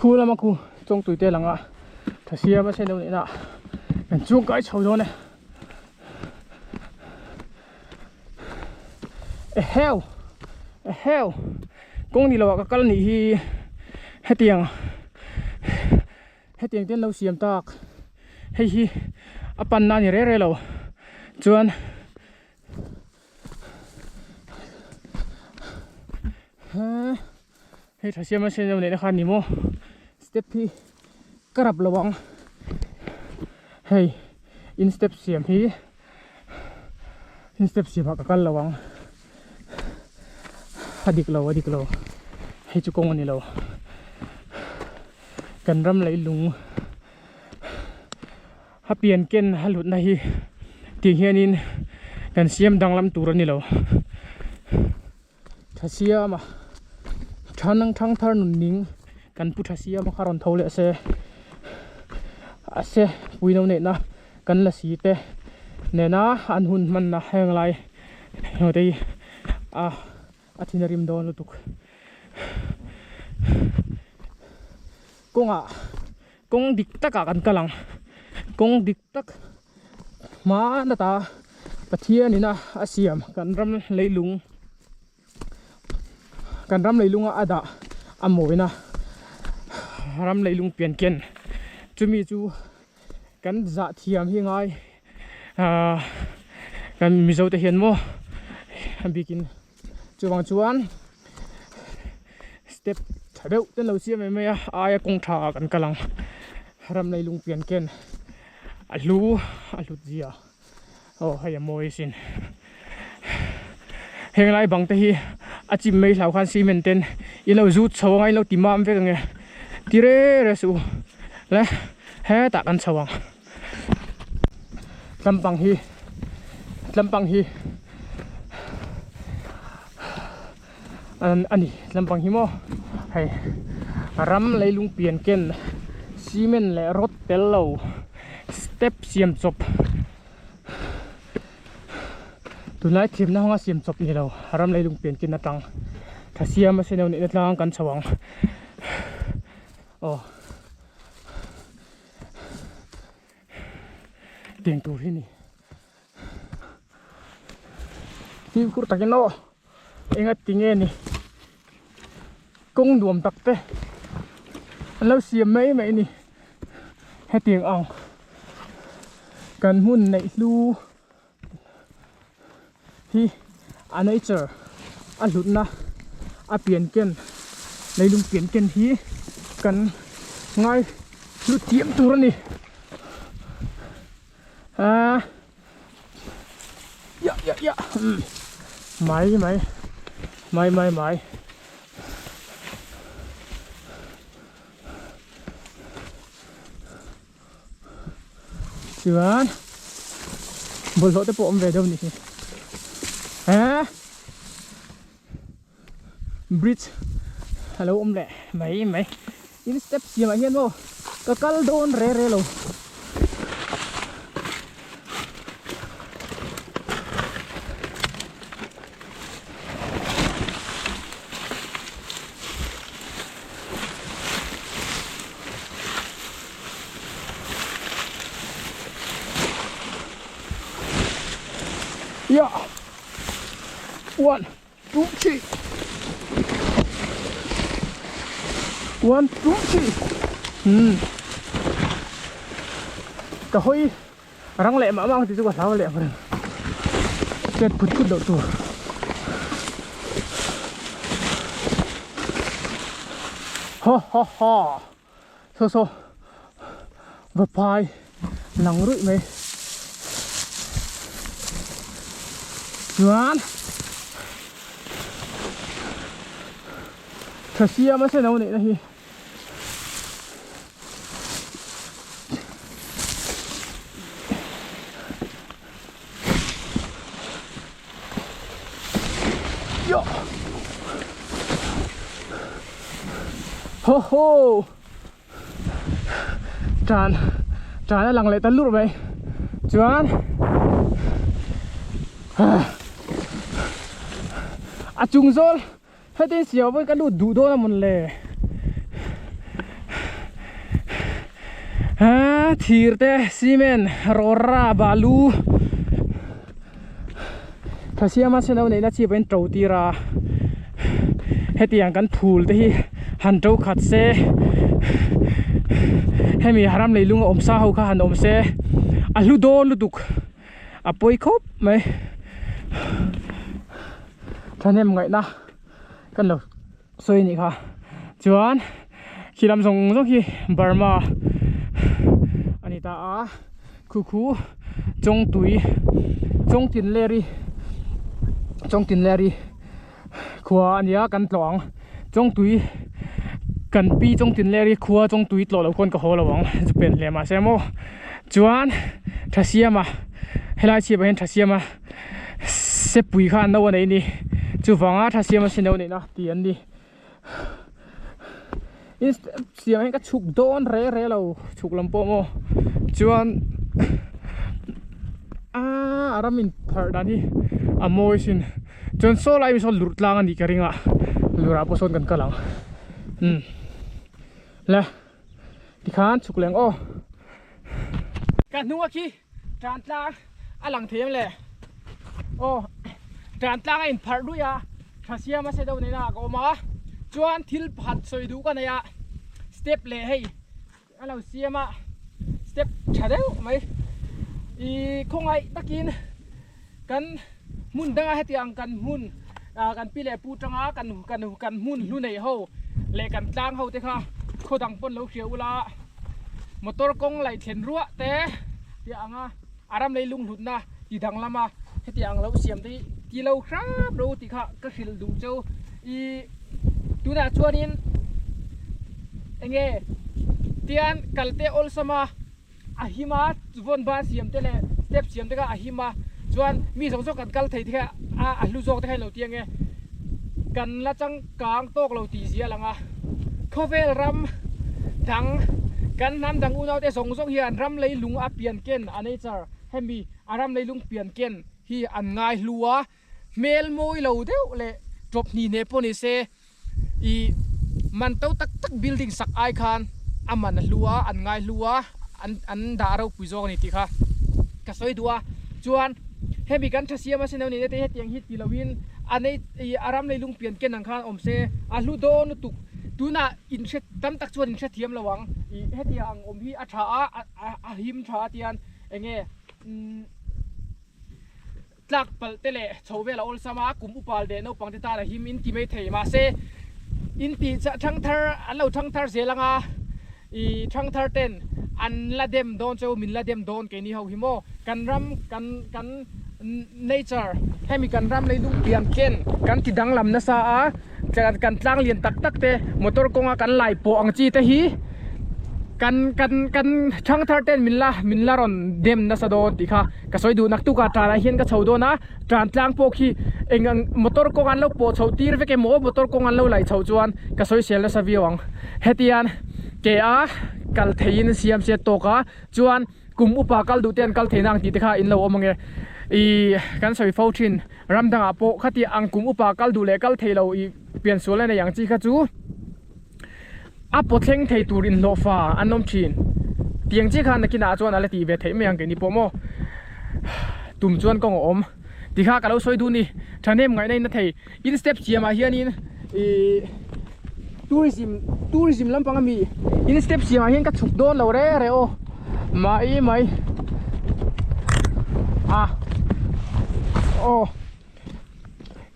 Khu lama khu chawngtui te langa tha siam a sen lo nihna kan chuang kai chho dawn e. Eheu eheu kawng ni lo ah ka kal nih hi hetiang hetiang te an lo siam tak hei hi a panna a ni reng reng lo chuan. Hei tha siam a siam leh na khan ni maw step hi ka rap lo ang hei in step siam hi in step siam ah ka kal lo ang a dik lo a dik lo hei chu kawng a ni lo kan ram leilung A pian ken a hlutna hi tih hianin kan siam danglam tur a ni lo. Tha siama thanang thang thar nun ning kan pu tha siama kha rawn tho leh se a se puino neihna kan la si te nena an hun hmanna heng lai te hi a a thin a rim dawn lutuk. Kawngah kawng dik takah kan kal ang kawng dik tak hma nata Pathian ina a siam kan ram leilung kan ram leilunga a dah a mawina ram leilung pian ken chumi chu kan zah thiam hi ngai ahh kan mizo te hian maw a bikin chuvang chuan step tha deuh te an lo siam em mai a aia kawng tha ah kan kal ang ram leilung pian ken a hlu a hlut zia aw hei a mawi asin heng lai bang te hi a chim mai hlau khan cement ten in lo zut chho anga in lo ti mam vek ange ti reng reng suh u le hetah kan chho ang. Tlampang hi tlampang hi a ni tlampang hi maw hei ram leilung pian ken cement leh rod tel lo step siam chawp tunlai thimna hmanga siam chawp ni lo ram leilung pian ken atang tha siam a seneuh neihna tlang kan chho ang aw. Tiang tur hi ni fimkhur takin aw enga tinge ni kawng nuam tak te an lo siam mai mai ni hetiang ang kan hmun neih hlu hi a nature a hlutna a pian ken leilung pian ken hi kan ngai hlut thiam tur a ni aaa ya ya ya mai mai mai mai mai Chuan bawlhhlawh te pawh awm ve deuh a nih hi eh bridge a lo awm leh mai mai tin step siamah hian maw ka kal dawn re re lo. Yeah. 1, 2, 3. 1, 2, 3. Ka hawi rang leh mah mah ang tih chu ka hlau leh ang reng. Chet phut phut loh tur. Ha ha ha. Saw saw va phai lang ruih mai chuan tha siam a sen neihna hi Yo. Ho ho. Tran tran a lang leh ta lur mai. Chuan a chung zawl heti siam pawhin ka lut duh dawn a mawn le. Thir te cement rawra balu thasiama senau neihna chi pawhin to tir a hetiang kan phul te hi han to khat se hemi haram leilung a awm sa ho kha han awm se a hlu dawn lutuk a pawi khawp mai thahnem ngaihna kan lo sawi anih kha chuan khi lam zawng zawng khi Burma a ni ta a khu khu Chawngtui Chawngtinleri Chawngtinleri khua a nia kan tlawh ang Chawngtui kan pi Chawngtinleri khua Chawngtui tlawh loh khawn ka haw lo ang chu pen hle mahse maw chuan Thasiama helai chhipah hian Thasiama sepui kha an lo a nei a ni chuvanga tha siam a si no neihna tih an ni in step siam hian ka chhuk dawn re re lo chhuk lam pawh maw chuan aaa a ram in pharh dan hi a mawi sin chuan saw lai mi sawn lurh tlang a nih ka ring a lurh ah pawh sawn kan kal ang umm le tikhan chhuk leh ang aw ka hnung a khi. Tan tlang a lang thei em le? Aw, tan tlang a inpharh luih a, tha siam a se deuh neihna ah ka awm a, chuan thil pakhat sawi duh ka nei a, step leh hei a lo siam a, step tha deuh mai ih khawngaih takin kan hmun danga hetiang kan hmun ah kan pi leh pu tanga kan kan kan hmun hlu neih ho leh kan tlang ho te kha khaw dang pawn lo hria ula. Motor kawng laih thlen ruah te tih ang a, a ram lei lung hlutna ti danglam a, heti ang lo siam te hi ti lo hrap ro tih kha ka hrilh duh cheu. Ih tunah chuanin enge tian kal te awlsam a, a him a, vawn ban siam te leh step siam te kha a him a, chuan mi zawng zawng kan kal thei te kha a hlu zawk te kha in lo ti ang e, kan la changkang tawk lo tih zia lang a. Khawvel ram dang kan hnam dang unaute zawng zawng hian ram leilung a pian ken a nature hemi a ram leilung pian ken hi an ngai hlu a, hmel mawi lo deuh leh tawp hni hne pawh ni se ih man to tak tak building sak ai khan a man a hlu a an ngai hlu a an an dah ropui zawk a ni tih kha ka sawi duh a chuan hemi kan tha siam a sin lo ni te hetiang hi ti loin a nei Ih a ram leilung pian ken ang khan awm se, a hlu dawn lutuk. Tunah in hre tam tak chuan in hrethiam lo ang. Ih hetiang ang awm hi a tha a, a him tha a tian eng nge umm tlak palh te leh chho vel a awlsam a, kum upa leh naupang te tan a him in ti mai thei. Mahse in tih chah thangthar an lo thangthar zel ang a, ih thangthar ten an la dem dawn cheu min la dem dawn keini ho hi maw kan ram kan kan Nature, hemi kan ram leilung pian ken kan ti danglam nasa a, kan tlang lian tak tak te motor kawnga kan lai pawh ang chi te hi kan kan kan thangthar ten min la min la rawn dem nasa dawn tih kha ka sawi duh naktuk a tan ah hian ka chho dawn a tan tlang pawh khi eng ang motor kawng an lo pawh chho tir vek emaw motor kawng an lo laih chhoh chuan ka sawi sel nasa viau ang hetian ke a kal theiin siam se tawk a chuan. Kum upa kal duh te an kal theihna ang tih te kha in lo awm ange. Ih kan sawi fo thin, ram dangah pawh khati ang kum upa kal duh leh kal thei lo ih piansual a nei ang chi kha chu a pawthleng thei tur inhlawhfa an awm thin. Tiang chi khan nakinah chuan a la tih ve theih mai ang keini pawh maw. Tum chuan kawng a awm tih kha ka lo sawi duh ni. Thahnem ngaihna in a thei. In step siamah hianin ih tourism tourism lampang ami in step siamah hian ka chhuk dawn lo re re aw mai mai a aw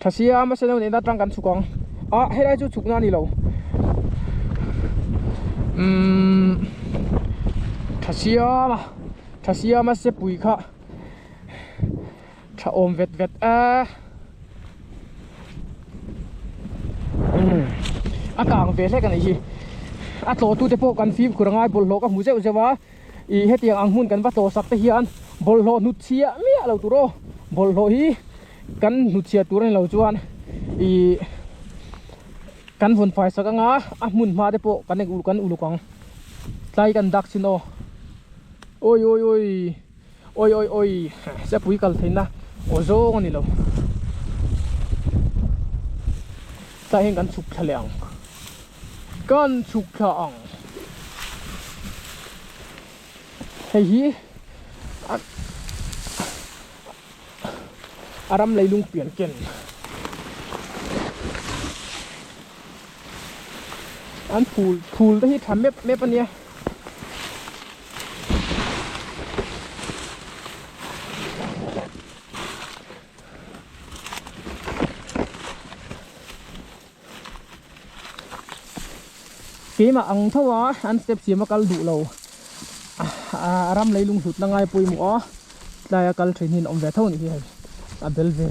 tha sia mahse no nena tang kan chhuk ang a helai chu chhuk na ani lo umm tha sia tha sia mahse pui kha Tha awm vet vet a. A kang ve hlek a nih hi. A tlawh tute pawh kan fimkhur angai bawlhhlawh ka hmu zeuh zeuh a. Ih hetiang ang hmun kan va tlawh sak te hian bawlhhlawh hnut chhiah miah lo tur aw. Bawlhhlawh hi kan hnut chhiah tur a ni lo chuan ih kan vawn fai sak anga a hmun hma te pawh kan kan uluk ang. Tlai kan dak chin aw. Awi awi awi. Oi oi oi sepui kal theihna aw zawng a ni lo tlai hian kan chhuk thla leh ang kan chhuk thla ang. Hei hi a ram leilung pian ken an phul phul te hi tha mep mep a nia. Keimah ang tho a an step siam a kal duh lo a ram leilung hlutna ngai pawimawh a tlai a kal thin hi an awm ve tho a nih hi hei a bel ve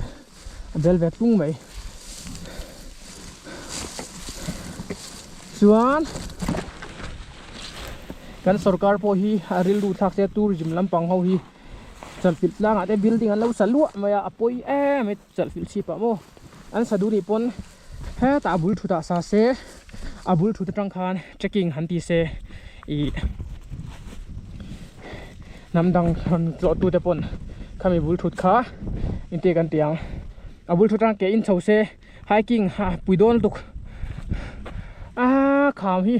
a bel ve tlung mai chuan kan sorkar pawh hi a rilru thlak se tourism lampang ho hi chalfilh tlangah te building an lo sa luah mai a a pawi em mai chalfilh chhip ah maw an sa duh nih pawn hetah a bul thut ah sa se a bul thut atang khan trekking han ti se ih hnam dang rawn tlawh tu te pawn khami bul thut kha engtin kan ti ang a bul thut atang ke in chho se hiking a pui dawn lutuk a kham hi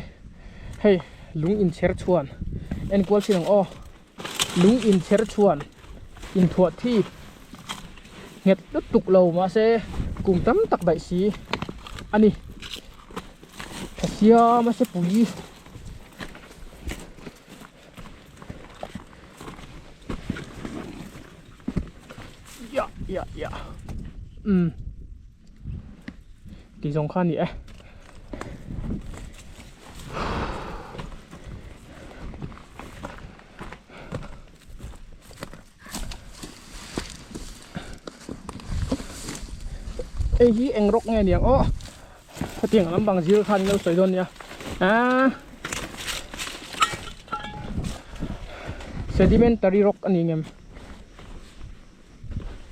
hei lung inchher chhuan enkual chin ang aw. Lung inchher chuan inthuah thip nghet lutuk lo mahse kum tam tak daih si a ni. Tha siam a sepui. Yah yah yah umm ti zawng kha a ni e. Hei hi eng rawk nge niang aw hetiang lampang zir khan in lo sawi dawn nia aaa sedimentary rock a ni ngem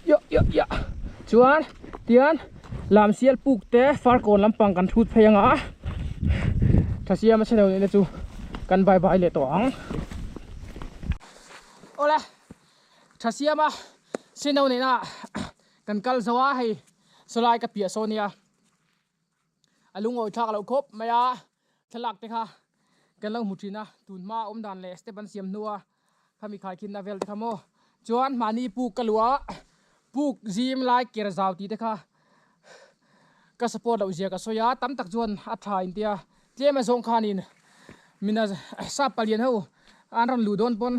yah yah yah chuan tian lamsial puk te farkawn lampang kan thut phei anga tha siam a chhelo nihna chu kan bye bye leh tawh ang awle tha siam a chhelo nihna kan kal zo a hei sawlai ka piah sawn nia. A lungawi thlak loh khawp mai a, thlalak te kha kan lo hmu thin a, tun hma awm dan leh step an siam hnua khami khaikhinna vel te kha maw chuan mahni puk ka luh a, puk zim lai ker zau tih te kha ka support loh zia ka sawi a, tam tak chuan a tha in tia tlem a zawng khanin mina sap palian ho an rawn luh dawn pawn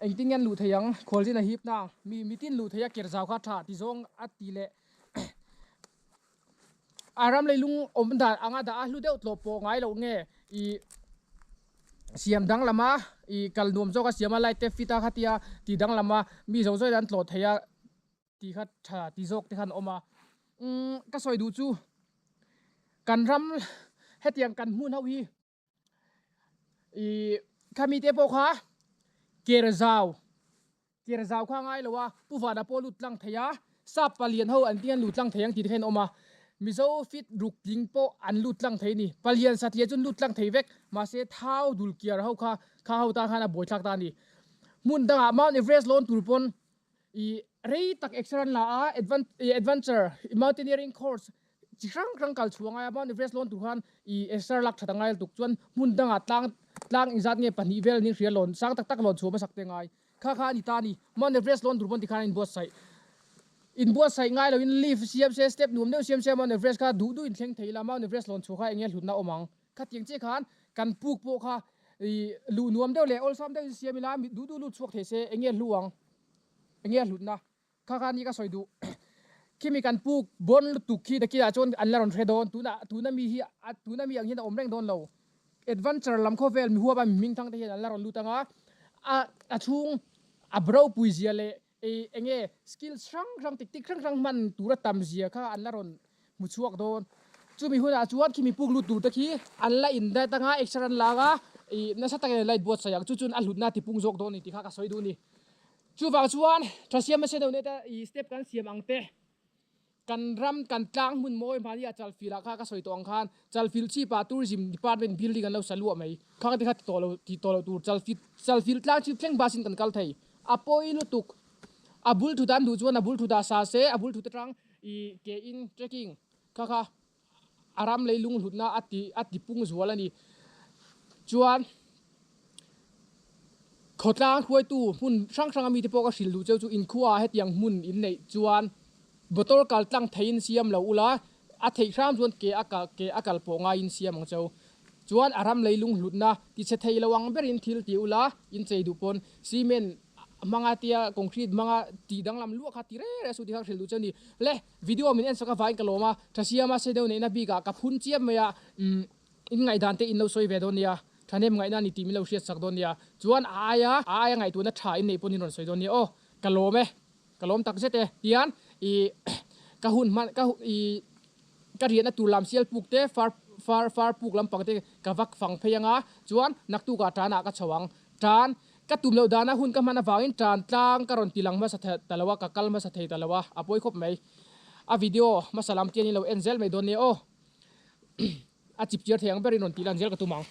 engtin nge an luh thei ang khualzin a hip na ang mi mitin luh thei a ker zau kha tha ti zawng a ti leh. A ram leilung awm dan anga dah a hlu deuh tlawh pawh ngai loh nge ih siam danglam a ih kal nuam zawk a siam a light te fit a khatia tih danglam a mi zawng zawng in an tlawh thei a tih kha tha ti zawk te khan a awm a umm ka sawi duh chu kan ram hetiang kan hmun ho hi. Ih khami te pawh kha ker zau ker zau kha a ngai lo a pu vana pawh a lut tlang thei a sap palian ho an tingan lut tlang thei ang tih te kha in awm a mizo fit ruk tling pawh an lut tlang thei a ni palian satliah chu an lut tlang thei vek mahse thau dul kiar ho kha kha ho tan khan a buaithlak ta a ni hmun dangah mount everest lawn tur pawn ih rei tak exer an la a adventure mountaineering course Chi hrang hrang kal chhuah ngai a, Mount Everest lawn tur khan i exer lak that a ngai lutuk chuan hmun dangah tlang tlang engzat nge pahnih vel ning hria lawn sang tak tak lawn chhuah hmasak te ngai kha kha a ni ta a ni. Mount Everest lawn tur pawn tikhan a inbuatsaih inbuatsaih ngai loin lift siam se step nuam deuh siam se Mount Everest kha duh duh in thleng thei ila Mount Everest lawn chhuah kha enge hlutna awm ang khatiang chiah khan kan puk pawh kha i luh nuam deuh leh awlsam deuhin siam ila duh duh lut chhuak thei se enge hlu ang enge hlutna. Kha kha ni ka sawi duh. Khimi kan puk bawn lutuk khi nakinah chuan an la rawn hre dawn. Tuna tuna mi hi a tuna mi ang hian a awm reng dawn lo. Adventure lam khawvel mi huap a mi hming thang te hian an la rawn lut anga a a chhung a ropui zia leh ei eng nge skills hrang hrang tik tik hrang hrang hman tura tam zia kha an la rawn hmu chhuak dawn. Chumi hunah chuan khimi puk lut tur te khi an la in dat anga exer an la anga ih nasa takin an la inbuatsaih ang. Chu chuan a hlutna a tipung zawk dawn a ni tih kha ka sawi duh a ni. Chuvang chuan tha siam a seneuh neta i step kan siam ang te, kan ram kan tlang hmun mawi hmani ah Chalfilh ah kha ka sawi tawh ang khan Chalfilh chhip ah Tourism Department building an lo sa luah mai. Khang te kha ti tawh lo ti tawh loh tur Chalfilh Chalfilh tlang chhip thleng bus in kan kal thei. A pawi lutuk. A bul thut an duh chuan a bul thut ah sa se a bul thut atang i ke in trekking kha kha a ram leilung hlutna a ti a ti pung zual a ni. Chuan. Khawtlang hruaitu hmun hrang hranga mite pawh ka hrilh duh cheu chu inkhua ah hetiang hmun in neih chuan motor kal tlang theiin siam lo ula, a theih hram chuan ke a kal ke a kal pawh ngaiin siam ang cheu. Chuan a ram leilung hlutna ti chhe thei lo ang berin thil ti ula, in chei duh pawn cement hmanga tia concrete hmanga tih danglam luah kha ti reng reng a suh tih kha ka hrilh duh cheu ni. Le video min en sak avangin ka lawm a, tha siama se deuh neihna bikah ka phun chiam mai a, umm. In ngaihdan te in lo sawi ve dawn nia, thahnem ngaihna ni tih min lo hriat sak dawn nia. Chuan a aia a aia ngaihtuahna tha in neih pawn in rawn sawi dawn nia aw. Ka lawm e, ka lawm tak zet e. Tian i ka hun hman ka i ka riahna tur lam sial puk te far far far puk lampang te ka vak fang phei anga chuan naktukah tanah ka chho ang. Tan ka tum loh dana hun ka hman avangin tan tlang ka rawn ti lang hmasa ta lo a, ka kal hmasa thei ta lo a, a pawi khawp mai. A video hmasa lam tian in lo en zel mai dawn nia aw. A chip chiar thei ang berin rawn tih lan zel ka tum ang.